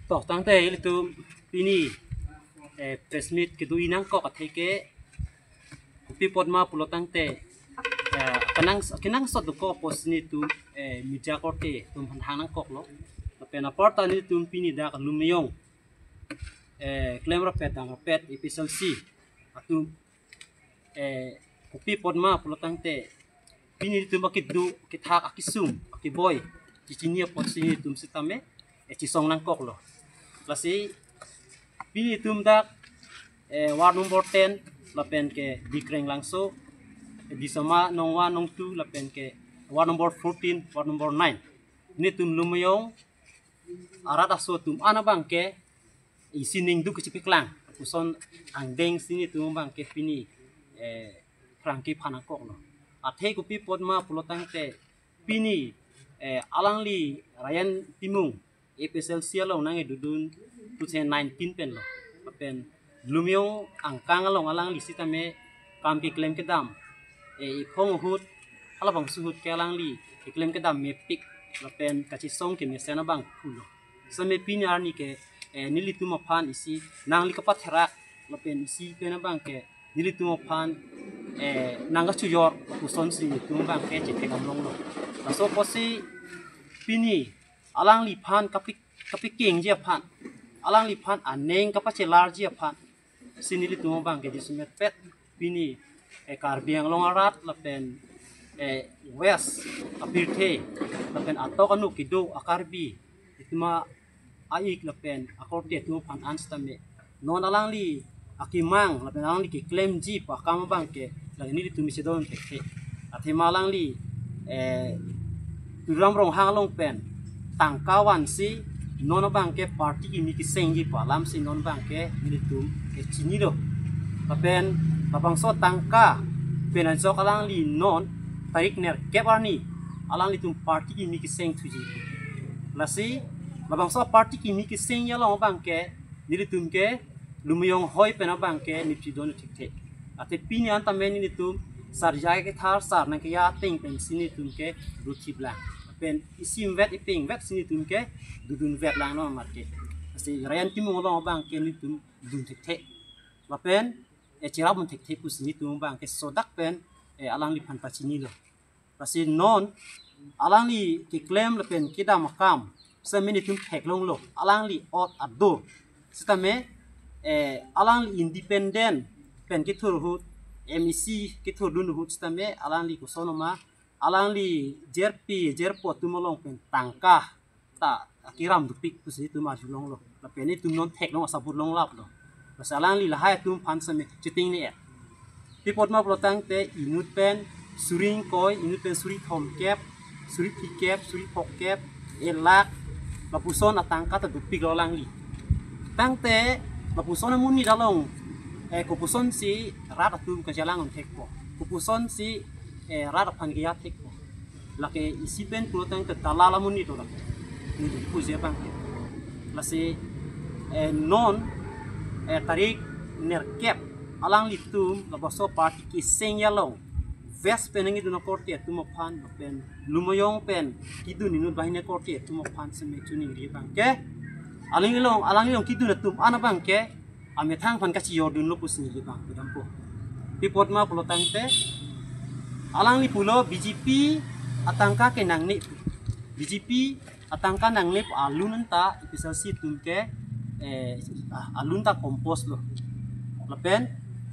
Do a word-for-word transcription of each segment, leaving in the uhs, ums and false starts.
To, tangte ilitum pini eh, press meet kedo-i nangkok atheke kopi apot ma pulo tangte eh, kenang kenangsot dokok apotsi nelitum eh, media korte atum aphan than nangkoklo. Lapen aparta nelitum pini dak Lumjong eh, klemrapet damrapet A P H L C atum eh, kopi apot ma pulo tangte pini nelitum akedo kethak akesung akeboi chechini apotsi nelitum sitame eh, chesong nangkoklo. Lasi pini nelitum dak eh, ward number ten lapen ke Bikreng Langso, eh, Disama nong one nong two lapen ke ward number fourteen, ward number nine. Nelitum Lumjong arat aso atum an abangke isi ningduk kachepaklang puson angdengsi nelitum abangke pini eh, phrangke phan nangkoklo. Athe kopi apot ma pulo tangte pini eh, alangli Rayan Timung A P H L C along nangkedodun two thousand nineteen penlo. Lapen Lumjong angkang along alangli sitame kam keklem kedam eh, ikhong ahut halabangso ahut ke alangli keklem kedam mepik lapen kachesong kemesen abang pulo. Sitame pini arni ke eh, nelitum aphan isi nangli kapatherak lapen isi pen abangke nelitum aphan eh, nangkachojor pusonsi nelitum abangke chethek damlonglo. Laso apotsi pini alangliphan kapi kapikengji aphan, alangliphan aning kapachelarji aphansi nelitum abangke disemet pet pini eh, Karbi Anglong arat lapen eh, West apirthe lapen atok anu kedo a-Karbi itum a-ik lapen akorte atum aphan an sitame non alangli akemang lapen alangli keklemji pu akam abangke lake nelitum isi don thekthe. Athema alangli eh, Tuliram Ronghang along pen tangka vansi non abangke party kimi kesengji pu alamsi non abangke nelitum eh, chinilo. Lapen labangso tangka pen ajok alangli non tarik nerkep arni alanglitum party kimi keseng thuji. Lasi labangso party kimi kesengji along abangke nelitum ke Lumjong hoi pen abangke nipchi don thekthe. Athe pini an tame nelitum Sar J I Kathar sar nangkeja ateng pensi nelitum ke dothiplang. Pen isimvet ipengvetsi nelitum ke dodunvet langno amat ke. Lasi Rayan Timung along abangke nelitum dun thekthe. Lapen eh, cherap mun thekthe pusi nelitum abangke sodak pen eh, alangliphan pachinilo. Lasi non alangli keklem lapen kedam akam sitame nelitum theklonglo, alangli ot adur. Sitame eh, alangli independent pen kethur ahut, M A C kethurdun ahut sitame alangli koson ma alangli jerpi jerpo atum along pen tangka ta akiram dopik pusi itum arjulonglo. Lapen itum non theklong asabur longlaplo. Lasi alangli lahai atum aphan sitame chetingne-et. Pi apot ma pulo tangte inut pen suri ingkoi, inut pen suri thomkep, suri phlikep, suri phokep, elak, lapuson atangka ta dopiklo alangli. Tangte lapuson amonit along eh, kopusonsi rat atum kachelang thekpo, kopusonsi eh, rat aphan keja thekpo. Lake isi pen pulo tangte dalal amonit lo lake. Nelitum puji abangke. Lasi eh, non eh, tarik nerkep alanglitum labangso party kesengji along West pen nangkedun akorte atum aphan pen Lumjong pen kedun inut banghini akorte atum aphan sitame choningri abangke alanglilong alanglilong kedun atum an abangke amethang aphan kachijordunlo pusi neli abang kedampo. Pi apot ma pulo tangte alangli pulo B J P atangka ke nangne pu. B J P atangka nangne pu alun anta A P H L C atum ke eh, ah, alun ta compose lo. Lapen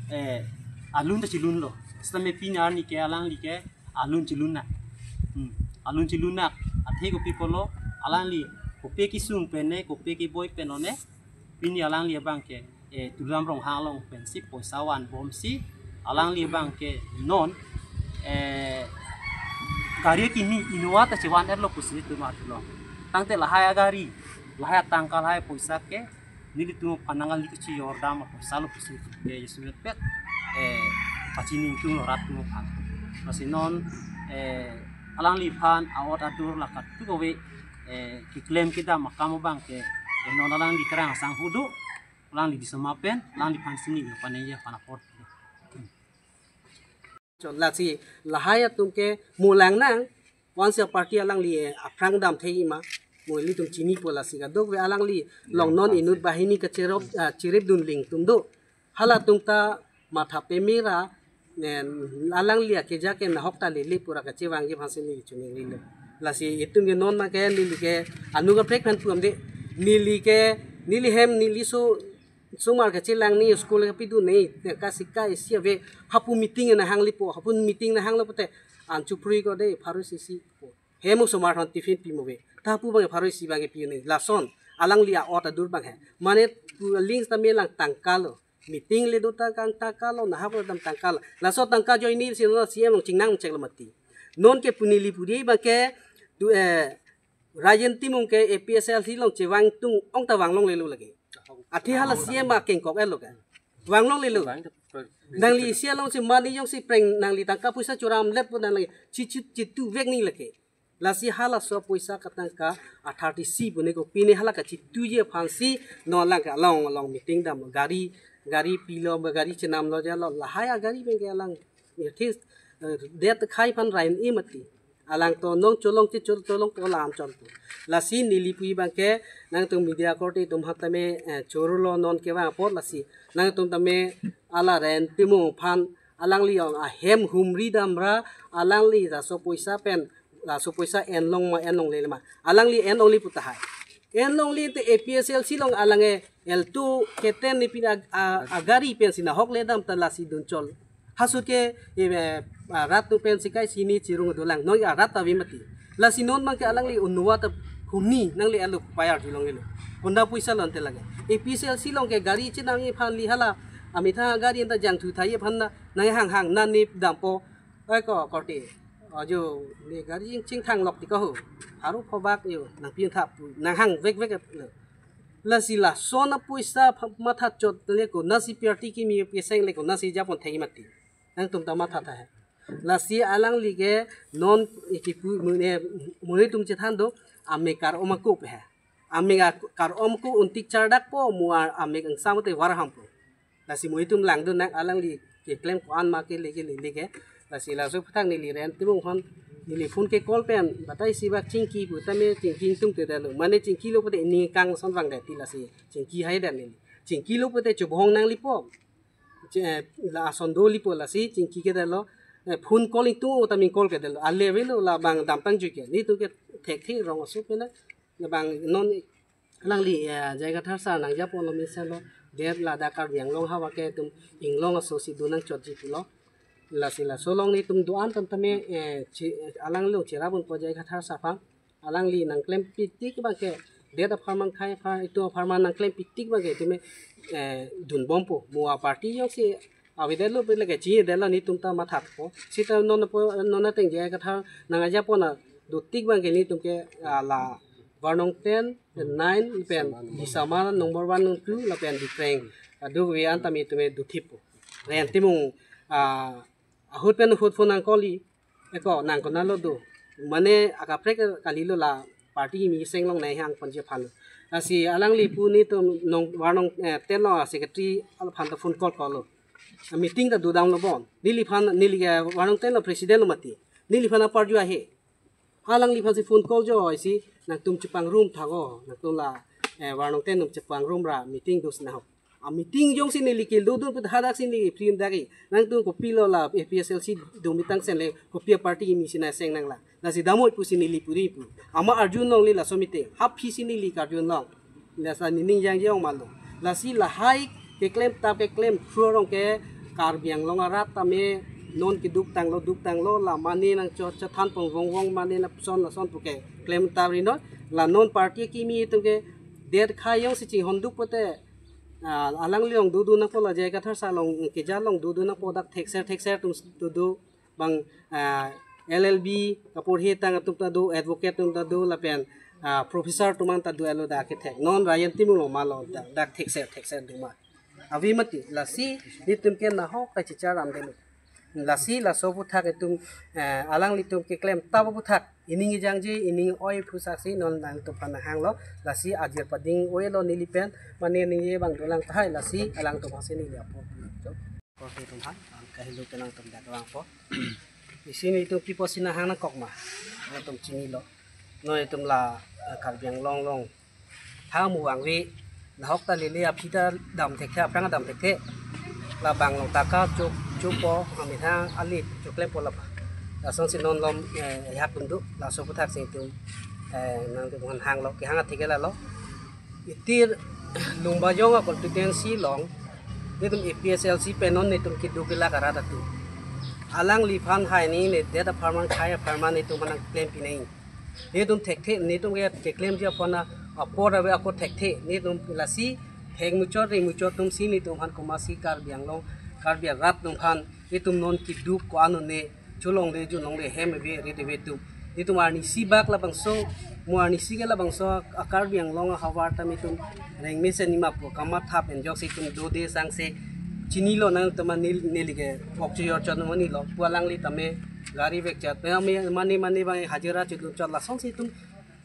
eh, alun ta chilunlo. Sitame pini arni ke alangli ke alun chilun na. Hmm. Alun chilun na. Athe kopi pulo alangli kopi kesung pen ne, kopi keboi pen lo ne. Pini alangli abangke eh, Tuliram Ronghang along pensi poisa vanbomsi alangli abangke non eh, gari kimi Innova ta chevan-etlo pusi itum arjulong. Tangte lahai agari, lahai atangka, lahai poisa ke nelitum aphan nangkali kachijordam apoisa lo pusi ke isemet pet eh, pachiningtunglo rat atum aphan. Lasi non eh, alangliphan a-ot adur la kadokave eh, keklem kedam akam abangke eh, non alangli Karbi Anglong asangho do, alangli Disama pen, alangliphan sini lo panai ya panapor. Chon lasi lahai atum ke mulang nang, once a party alangli eh, aphrang dam thei ma. mo ilitum chinipo, lasi kadokave alangli along non inut banghini kacherop, ah, cheripdun aling atum do. Halatum ta matha pemera, nen, alangli akeja ke nahok ta lele pu ra kachevangji aphansi neli chiningrilo. Lasi itum ke non abangke neli ke anu kaprek aphan pu amde, neli ke, neli hem, neli so, osomar kachelang ni school kapidun ni, kasika isi ave, hapu meeting nang hanglepo, hapu meeting nang hanglo pute, an chupri ko de, pharo isi isi po. Hem osomar aphan tiffin pimo ave. Ta pu abang pharo isi abang pi ni. Lason alangli a-ot adur abang he. Mane pu aling sitame lang tangka lo. Meeting le do ta kang tangka lo, nahok lo dam tangka lo. Laso tangka ajoine si non C M along chingnang chek lo mati. Non ke pu neli pudi abangke tu, eh, Rajen Timung ke A P H L C along chevang tung ong ta vanglonglelo lake. Athe hala C M akengkok-et lo ke. Vanglonglelo. Nangli isi alongsi mani jongsi preng nangli tangka poisa churam let po nangli chichi chituvek ni lake. Lasi halaso poisa katangka a thirty six pu ni ko pine hala kachituji aphansi non lang ke along along meeting dam gari, gari pilo, gari chenamlo jalo, lahai agari abangke alang, ya, this, eh, det khai aphan rain i mati. Alang to nong cholong che chol cholong to lam chon to. Lasi neli pu abangke nangtum media korte atum aphan tame, eh, chorolo non kevang apot lasi. Nangtum tame a Rajen Timung aphan alangli ong ahem humri damra alangli laso poisa pen, laso poisa enlong ma enlongle ma. Alangli enlongle pu tahai. Enlongle te A P H L C along alang e Alto keten ni pin ag-, a-, agari pensi nahok le dam ta lasi dunchol. Hasu ke, eh, ah, rat tu pensi kai sini chirung dolang. Noi a rat ta ave mati. Lasi non abangke alangli unwa ta humni nangli alo payar julong ilo. Honda poisa lo ante lake. A P H L C along ke gari chenam aphan li hala. Amitha gari anta jangthu thai aphan na, nang hang hang na nip dampo. Oi ko korte. Ajo, ne gari jing chingthang lok ti ko ho. Haru phobak yo, nang pin thap, nang hang vek vek lo. Lasi lason apoisa pha-, matha chot le konatsi party kimi peseng le konatsi japon thek mati. Nangtum ta matha tha he. Lasi alangli ke non ikipu mune, mune atum chethan do, amek kar-om ako pe he. Amek ak-, kar-om ako untik chardak po, mo a-, amek angsam te varham po. Lasi mo itum langdun nang alangli keklem ko-an ma kele kele le ke. Lasi laso aphuthak neli Rajen Timung aphan neli phone ke call pen batai si bak chingki pu tame chingki ingtung te dalo. Mane chingki lo pute ini kang son vang dati lasi chingki hai dan neli. Chingki lo pute chubhong nang lipo. Che-, la ason do lipo lasi chingki ke dalo. Eh, phone call ingtung o tame call ke dalo. Ale avelo labang damtang juike. Netum ke thekthe rong aso pen na. Labang non alangli, eh, J I Kathar sir nangjapo lo mesen lo, det ladak Karbi Anglong hawa ke itum inglong aso si do nangchotji pulo. Lasi laso along netum do-an tame tame, eh, chi-, alangli along cherap unpo J I Kathar sir aphan. Alangli nangklem pitik abangke, det apharman khai apharman, itum apharman nangklem pitik abangke itum, eh, dunbompo. Mo a party jongsi avedetlo pe lake chini detlo netum ta mathapo. Sita non po non ateng J I Kathar nangjapo na dotik abangke netum ke, ah, la Varnong ten, nine, pen Disama number one, number two, lapen Dikreng. Adu wi an tame itum dothipo. Rajen Timung, ah, ahut pen ahut phone nang call i. Eko nang konatlo do. Mane akaprek kalilo la party kimi seng along nai hang ponji aphan. Lasi alangli pu netum nong Varnong, eh, ten lo secretary aphan ta phone call call lo. Meeting ta do dam lo bon. Neliphan neli ke Varnong ten lo president lo mati. Neliphan aparju ahe. Alangliphan si phone call jo isi nangtum chepangrum tha ko. Nangtum la, eh, Varnong ten atum chepangrum ra meeting do sina ho. A meeting jongsi neli ke dodun put hadak si neli free dagi. Nangtum kopilo la A P H L C do meeting sen le kopi a party kimi sina seng nang la. Lasi damoi pusi neli puri pu. Ama arjulongle laso meeting. Haphi si neli karjulong. Lasi nening jangje ong malo. Lasi lahai keklem tap keklem phu arong ke Karbi Anglong arat tame non keduk tanglo duk tanglo la mane nangchot chethan pong vong vong mane lason lason pu ke klem tap ri non. La non party kimi atum ke det khai jongsi chinghon duk pute, ah, alangli along dodun nangpo la J I Kathar sir along keja along dodun nangpo dak thekser thekser atum dodo bang, ah, L L B kaporhi tang atum ta do, advocate atum ta do lapen, ah, professor atum an ta do alo dak kethek. Non Rajen Timung lo ma lo dak, dak thekser thekser do ma. Ave mati lasi netum ke nahok ta chicharam delo. Lasi laso aphuthak itum, eh, alanglitum keklem tap aphuthak ining jangje ining oi phusaksi non nangtum aphan nang hanglo. Lasi ajir pading oi lo neli pen mane ningje bang dolang tahai lasi alangtum aphansi neli apo. Korte atum aphan, an kahelo pen nangtum dak vangpo. Isi netum kipu si nang hang nangkok ma. Nangtum chinilo. Non itum la, eh, Karbi Anglong along tha mu vangve, nahok ta lele aphi ta dam thekthe, aphrang dam thekthe. La bang along taka chok chokpo, amethang alit choklempo la. Lasonsi non lom, eh, hak kundu, laso aphuthak si itum, eh, nangtum aphan hanglo, kehang atheke lalo. Itir Lumbajong a constituency along, netum A P H L C pen non netum keduk kelak arat atum. Alangliphan hai ni ne det apharman khai apharman netum aphan nangklempi nai. Netum thekthe, netum ke keklemji aphan apor ave ako thekthe, netum lasi thek muchot ri muchot atumsi netum aphan komatsi Karbi Anglong, Karbi arat atum aphan netum non keduk ko-an un-e, cholongle junlongle hem ave rit ave atum. Netum arnisi bak labangso, mo arnisi ke labangso a Karbi Anglong ahavar ta netum rengmesen nima pu kamatha pen jok si itum dode sangse chinilo nangtum neli, neli ke pok chojor chot mani lo pu alangli tame gari vekchot pe ame mane mane bang hajira chudun chot lasonsi itum,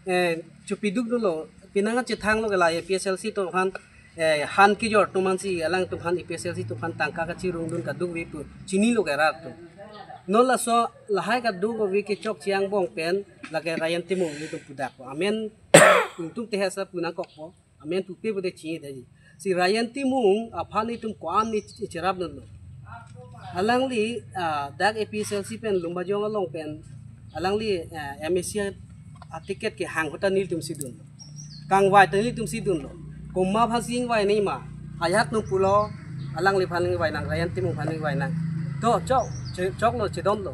eh, chopiduk dunlo, penang chethanglo ke la A P H L C atum aphan, eh, han kejor atum aphansi alangtum aphan A P H L C atum aphan tangka kachirung dun kaduk ave pu chinilo ke rat atum. Non laso lahai kaduk ave ke chokche angbong pen lake Rayan Timung netum pudakpo. Amen, itum te hesa pu nangkokpo. Amen pupe pute chinidetji. Si Rayan Timung aphan itum ko-an ni ch-, cherap dunlo. Alangli, ah, dak A P H L C pen Lumbajong along pen alangli, ah, M A C a ticket kehang ahut ta nelitumsi dunlo. Kangvai ta nelitumsi dunlo. Komat aphansi ingvai nima? Ajahak atum pulo, alangliphan ingvai nang, Rayan Timung aphan ingvai nang. To chok, che-, choklo, chedonlo.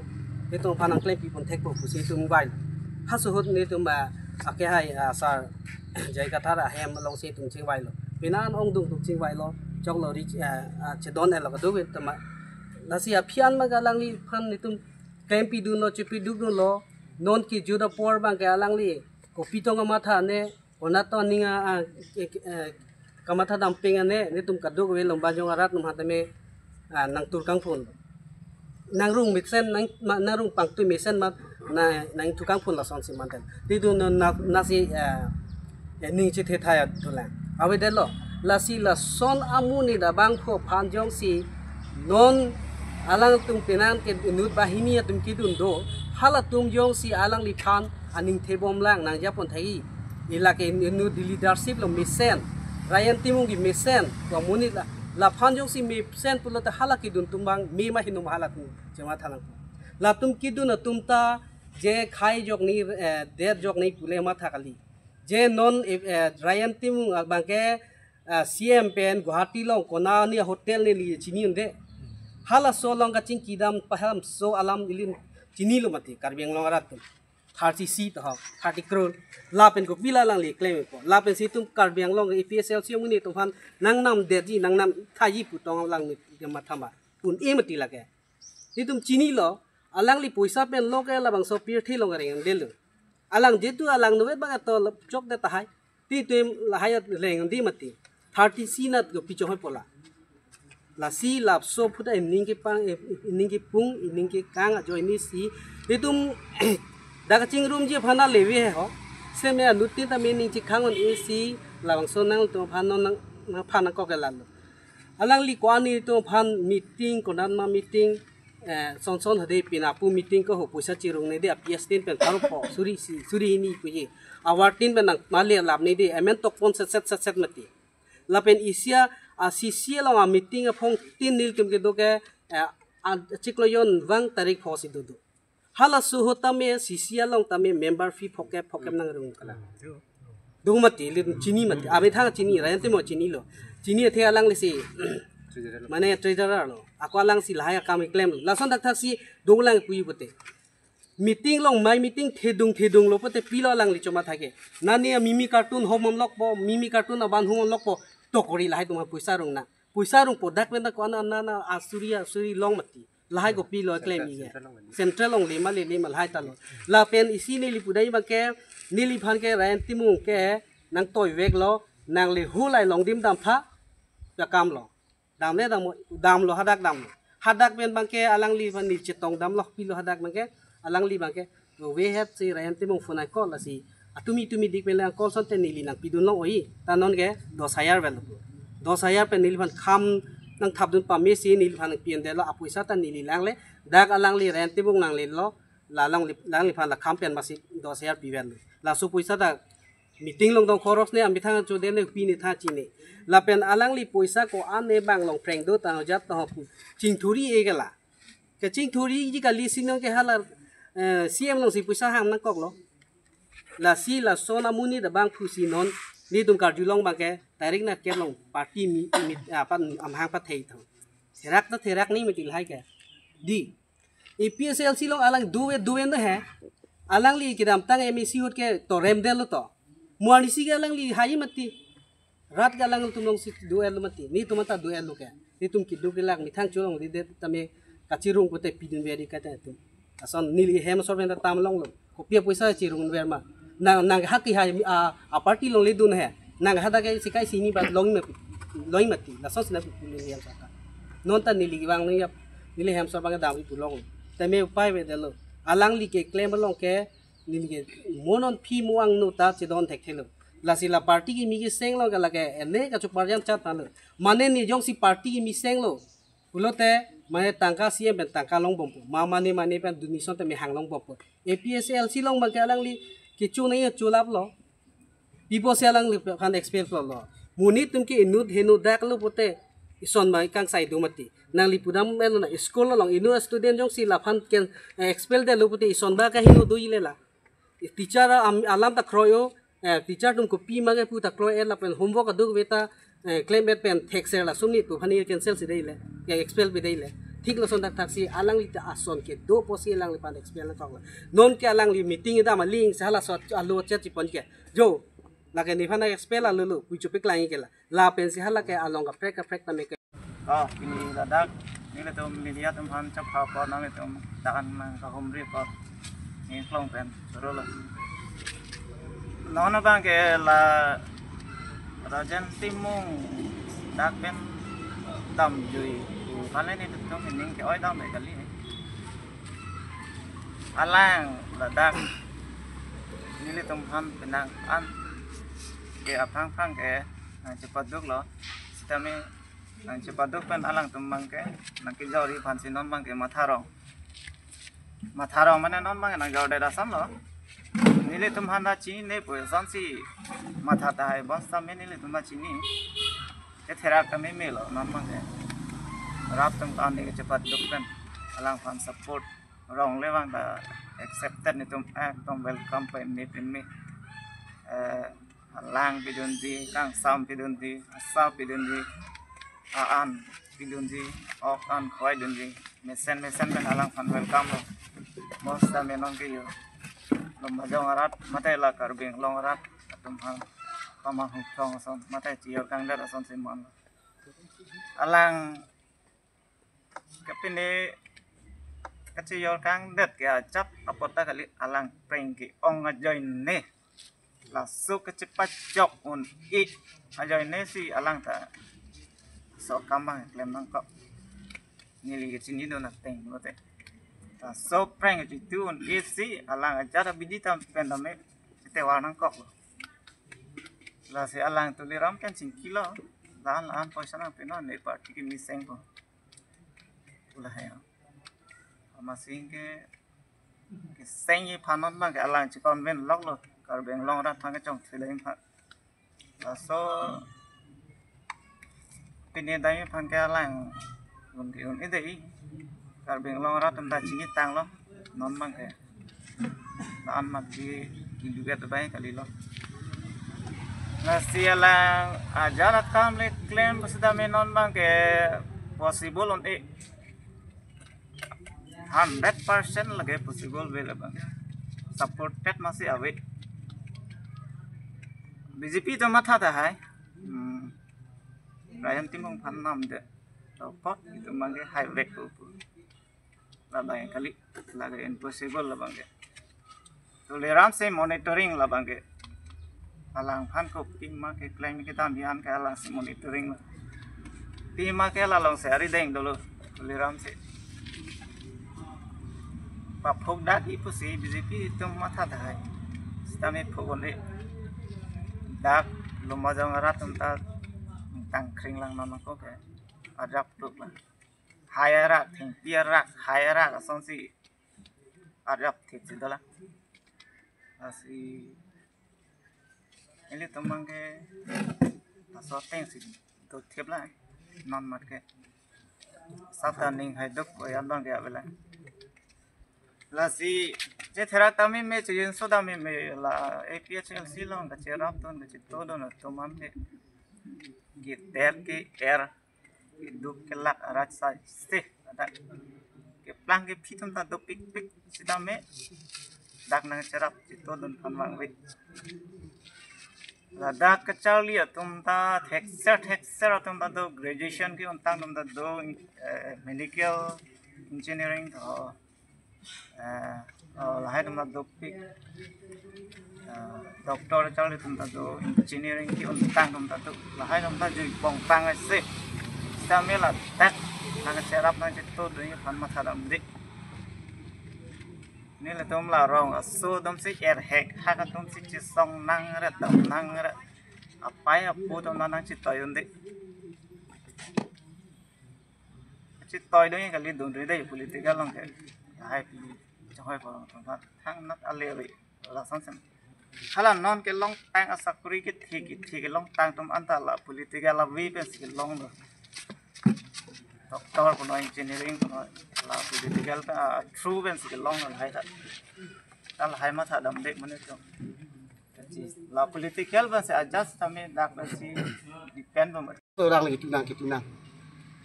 Netum aphan nangklempi pon thekpo pusi itum ingvailo. Halaso ahut netum, ah, akehai, ah, sir J I Kathar ahem alongsi itum chingvailo. Penang ongdung atum chingvailo. Choklo ri, ah, ah, chedon-etlo kaduk atum ma. Lasi aphi an ma alangliphan netum klempi dunlo, chopiduk dunlo. Non kejut apor bang ke alangli kopi tong kamatha ne, konat tong aning a, a, e, e, kamatha damping ane, netum kaduk ave Lumbajong arat atum aphan tame, ah, nangtur kangphun. Nangrung mesen, nang, ma, nangrung pangtui mesen ma, na, nangtur kangphun lasonsi manten. Ti dun na, na, nasi, eh, eh, ning chithe thaya tulang. Avedetlo, lasi lason amonit abangphu aphan jongsi non alangtum penang ke inut banghini atum kedun do, halatum jongsi alangliphan aning thebom lang nangjapon thai. Ila ke inut di leadership lo mesen, Rayan Timung ke mesen, ko amonit la, laphan jongsi mesen pulote hala kedun atum bang me ma hinum halatum chematha nang. Latum kedun atum ta je khai jokni, eh, der jokni pule matha kali. Je non, eh, eh, Rayan Timung abang ke, eh, C M pen Guwahati along konat ni hotel neli chini un-e. Halaso along kachingki dam paham so alam ilim chinilo mati Karbi Anglong arat atum. Thirty C to ho, thirty crore. Lapen kopilo alangli klempo. Lapensi itum Karbi Anglong A P H L C amonit atum aphan nangnamdetji, nangnamthaiji pu tong alangli mathama. Un-e mati lake. Itum chinilo, alangli poisa pen lo ke labangso pirthe along reng-un-edetlo. Alang jetu alang novet bang ato chokdet tahai. Ti itum lahai reng-un-e mati. Thirty C anat kopi chonghoi pola. Lasi laso aphuthak ining kepang, eh, ining kepung, ining kekang ajoine si itum dak kachingrumji aphan leve ho. Seme anuttin tame ning chekhang un-e si labangso nangtum aphan non nang, nangphan nangkok ke lalo. Alangli ko-an netum aphan meeting, konat ma meeting, eh, son son hade pina pu meeting ko ho poisa chirungnede, A P S tin pen pharo pho, suri isi, suri hini puji. Awartin pen nang mali alamnede, amen tokpon set set set set mati. Lapen isi a C C along a meeting aphongtin nelitum kedo ke, eh, a chiklo jon vang tarik pho si dodo. Halaso ahut tame C C along tame member fee phokep phokep nangrung kalang. Do mati, ilim chini mati. Amethang chini, Rayan Timung chinilo. Chini athe alanglisi, mane treasurer lo. Ako alangsi lahai akam klemlo. Lason dak thaksi dolang puji pute. Meeting along mai meeting thedung thedunglo pute pilo alangli chomatha ke. Nani a mimi carton hom hom lokpo, mimi carton aban hom hom lokpo. Tokori lahai atum poisa rungna. Poisa rungpo dak pen dak ko-an nana asuri asuri long mati. Lahai kopilo klem-i ke. Central along lema le lema lahai talo. Lapen isi neli pudai abang ke neliphan ke Rayan Timung ke nangtoiveklo, nangli hulai longdim dampha, ya kamlo. Damle dam, damlo, hadak damlo. Hadak pen abang ke alangliphan ni chetong damlo pilo hadak abang ke, alangli abang ke, to we have si Rayan Timung phone ai call lasi. Atumi tumi dik pen le ang call sonte neli nangpidun long oi. Ta non ke dos hajar vel. Dos hajar pen neliphan kham nangthapdun pame si neliphan nangpi-un-edetlo apoisa ta neli langle. Dak alangli Rayan Timung nanglelo. La alangli, alangliphan la kham pen masi dos hajar pivel. Laso poisa ta meeting along dong khoros ne amethang acho den ne pi ne tha chini. Lapen alangli poisa ko-an ne bang long preng do ta jat ta pu chingthuri e kala. Kachingthuriji kali si non ke hala, eh, C M alongsi poisa hang nangkoklo. Lasi lason amonit abang pusi non netum karjulong abang ke tarik na kelong party mi, mi apa amahang pathei thang. Therak ta therak ni mati lahai ke. Di A P H L C along alang duet duet na he. Alangli kedamtang M A C ahut ke torem detlo to. Mo arnisi ke alangli hai mati. Rat ke alangtum alongsi duet lo mati. Netum anta duet lo ke. Netum keduk kelak methang cholong di det tame kachirung pute pidun veri kate atum. Lason neli hem asor pen ta tam longlo. Kopi apoisa chirung ver ma. Nang, nang ha ke hai a, a party along ledun he. Nang ha dak ke sikai sini bat long ma long mati. Lason sina pu pulin yang saka. Non ta neli vang ni yap neli hem asor abang dam pu long. Tame upai ve detlo. Alangli keklem along ke neli ke mo non aphi mo angno ta chedon thekthelo. Lasi la party kimi keseng lo ke lake ene kachoparjan chat tanglo. Mane ne jongsi party kimi senglo pulote mane tangka C M pen tangka longbompo. Ma mane mane pen donation tame hang longbompo. A P H L C along abang ke alangli kecho nai cholaplo. Pi pusi alangliphan expel klolo. Mo netum ke inut heno dak lo pute ison abang kangsai do mati. Nangli pudam melo na school along inut student jongsi laphan ke, eh, expel detlo pute ison abang kaheno do ile la. Teacher am, alam ta kroio, eh, teacher atum kopi ma kepu ta kroi-et lapen homework aduk ve ta, eh, klem-et pen thekser la sumni pu hani cancel si dei le, ya expel pi dei le. Thik lason thakthak si alangli ta ason kedo pusi alangliphan expel nangkoklo. Non ke alangli meeting dam aling si hala sot alo chet chipon ke. Jo, lake nephan expel alolo, pu chupik lang ke la. Lapen si hala ke along kaprek kaprek tame ke. Oh, pini ladak, nelitum media atum aphan chapha apot nanglitum ta-an nangkahumri apot. Neli kelong pen chorolo. Non abang ke la Rajen Timung dak pen damjui. Kali netum ining ke-oi dam dei kali. Alang ladak nelitum aphan penang an ke aphrang phrang ke nangchepaduklo. Sitame nangchepaduk pen alangtum abang ke nangkejori aphan si non abang ke matharong. Matharong mane non abang ke nangjor det asam lo. Nelitum aphan ta chinine pu asonsi matha tahai bonsitame nelitum ta chini. Ketherak tame melo non abang ke. Rat atum ta neli chepaduk pen alangphan support. Rong le abang ta accepted netum ekdom welcome pen me pen me. Eh, alang pidunji, kangsam pidunji, asap pidunji, a-an pidunji, ok an khoi dunji, mesen mesen pen alangphan welcome lo. Bonsitame non ke yo. Lumbajong arat mate la Karbi Anglong arat atum aphan pamahung thong ason mate chejor kangdet asonsi mon. Alang kapine kachejor kangdet ke ajat apot ta kali alang preng ke-ong ajoine. Laso kachepachok un-e ajoine si alang ta so kam abang klem nangkok. Neli kachini do ateng lote. Laso preng kachitu un-e si alang ajat abidi ta pen tame chetovar nangkoklo. Lasi alang Tuliram pen chingkilo. La-an la-an poisa nangpinon ne party kimi sengpo. Pu lahai. Amatsi ke kesengji aphan non abang ke alang che-convince loklo. Karbi Anglong arat aphan kechongthui le aphan. Laso pine dai aphan ke alang un-e un-e dei. Karbi Anglong arat atum ta chinitanglo. Non abang ke. La-an mat ke kiluet abang kalilo. Lasi alang ajat akam le klem sitame non abang ke possible un-e. Hundred percent lake possible ave labang. Supported masi ave. B J P atum matha tahai. Hmm. Rajen Timung aphan namdet. Topot itum abang ke haivek pu pu. Labang kali, lake impossible labang ke. Tuliram si monitoring labang ke. Alangphan kopi ma keklem kedam an ke alang si monitoring lo. Pi ma ke la along si arideng dolo Tuliram si. Paphuk dak ipusi B J P atum matha tahai. Sitame phuk un-e. Dak Lumbajong arat atum ta tangkring lang non ako ke. Arjap tuk lang. Hai arak, thengpi arak, hai arak asonsi arjap thit si dolang. Lasi Ilitum abangke laso ateng si do thip la, non mat ke. Sat aning haiduk ko-an abangke avelang. Lasi chetherak tame me, chejinso tame me, la A P H L C along kacherapdun kachetodun atum abangke, keter ke-er, keduk kelak arat sai se, ladak keplang kephi atum ta dopikpik sitame dak nangcherap chetodun aphan vangve. Ladak kacharli atum ta thekser thekser atum ta do, graduation ke-ontang atum ta do, eh, medical engineering do, eh, oh, lahai atum ta dopik, eh, doctor charli atum ta do, engineering ke-ontang atum ta do, lahai atum ta jui pongtang ase. Sitame ladak nangcherap nangchetodun aphan mathadamde. Nelitum la rong aso atum si erhek hak atum si chesong nang ret dam nang ret. Apai apo atum nangchetoi unde. Chetoidun kali, dunri dei political along ke. Lahai pi chonghoi porong atum ta thangnat ale ri. Lason sen. Hala non kelongtang asakori kethe kethe kelongtang atum anta la political ave pensi kelong do. Doctor punon, engineering punon, la political ta through pensi kelong do lahai ta. Ta lahai mathadamde mane atum. La political pensi adjust tame dak pensi depend bom. Alangli kitu nang, kitu nang.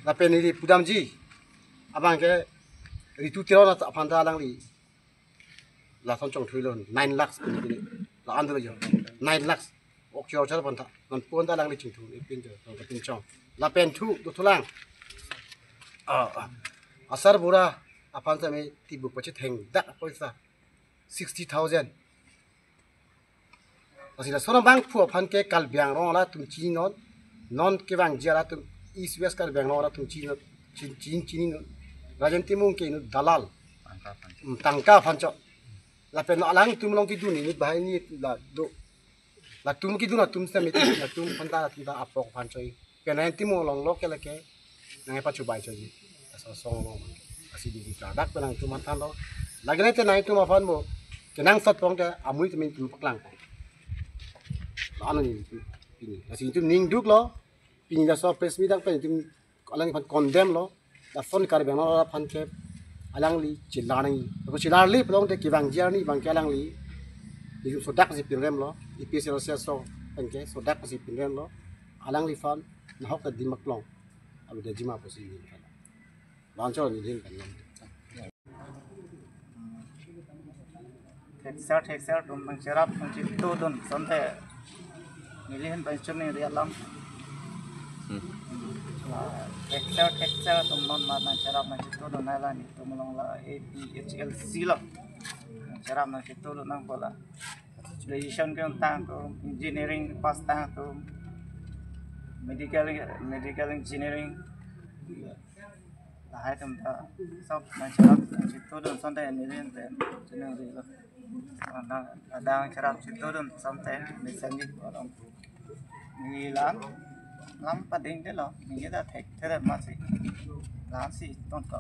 Lapen ili pudamji abangke Ritu Teron aphan ta alangli lason chongthuilo, nine lakhs pini pini. La-an dolo jo. Nine lakhs. Ok chor chor aphan ta. Non pon ta alangli chingthu, ipin jo, non kapin chong. Lapen thu, dothulang. Ah, ah. Asar bura aphan tame tibuk pachetheng dak poisa sixty thousand. Lasi lason abangphu aphan ke Karbi Anglong arat atum chininon, non kevangji arat atum, East West Karbi Anglong arat atum chininon, chin, chin, chininon. Rajen Timung ke inut dalal. Tangka aphan. Hmm, tangka aphan chot. Lapen alangtum along kedun inut banghini la do. Latum kedun atum sitame, latum aphan ta, latum ta apok aphan chot. Pen Rajen Timung along lo ke lake nangkepachobai chotji. Asong asong lo. Lasi di kita dak pen nangtum aphan thanlo. Lake nete nangtum aphan mo kenangsot pon te amui tame nangtum paklang pon. La-an ni pini. Lasi nangtum ning duklo. Pini laso press meet dak pen nangtum alangliphan condemn lo. Lason Karbi Anglong arat aphan ke alangli chelar nangji. Ako chelarle pulote kevangji arni abangke alangli, nelitum sodak si pinremlo, A P H L C aso abangke sodak si pinremlo. Alangliphan nahok ta dimak long. Alu dajima pusi nelitum. Lancor nelitum kan. Thekser thekser atum nangcherap nangchetodun asonte neli ahin pachunri alam. Hmm. Ah, thekser thekser atum non mat nangcherap nangchetodun, hala nelitum along la A P H L C lo nangcherap nangchetodun nangpo la. Graduation ke-ontang atum, engineering pass tang atum, medical, medical engineering. Lahai atum ta sob nangcherap nangchetodun asonte neli pen chiningri lo. Nang adang cherap chetodun asonte mesen ni orang. Neli lam, lam padingdelo, neli ta thekthedet masi. Lam si tongko.